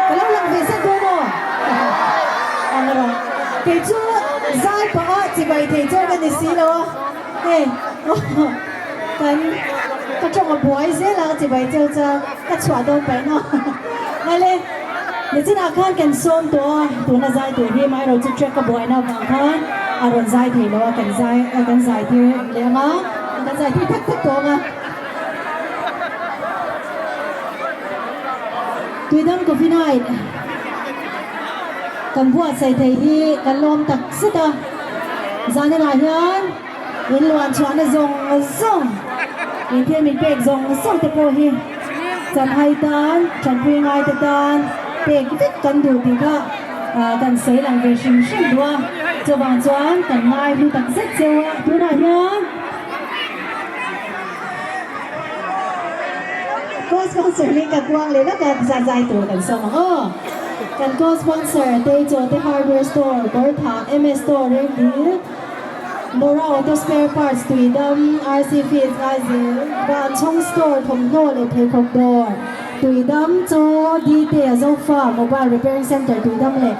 Ka lo lang ve zet dawn aw. Ang rawh. Kei chu zai pah a chibai thei chuan ka ni si lo a. Hei kan ka tawng a buai zel a ka chibai cheu chuan ka chhuah dawn paih no. Ngale nichinah khan kan sawm tawh a tuna zai tur hi amaherawh chu track a buaina avang khan a rawn zai thei lo a kan zai kan zai tir leh ang a kan zai tir thak thak tawh ang a. Tuidam Coffee Night kan buatsaih thei hi kan lawm tak zet a, zaninah hian in luan chhuahna zawng zawng, in thil min pek zawng zawng te pawh hi chanhai tan, tanpui ngai te tan pek vek kan duh tih kha kan sawi lang ve hrim hrim duh a, chuvang chuan kan ngai hlu tak zet cheu a, tunah hian. Co-sponsor hi ka kuang leh lawk a, zai zai tur kan sawm ang aw. Kan co-sponsor Teichawte Hardware Store, Kawrthah, MS Store, Rengdil, Mora Auto Spare Parts, Tuidam, RC Feeds, Ngaizel, Vanchhawng Store, Thawmhnaw leh Pheikhawk Dawr, Tuidam, Chaw, Dite, Zofa, Mobile Repairing Centre, Tuidam leh.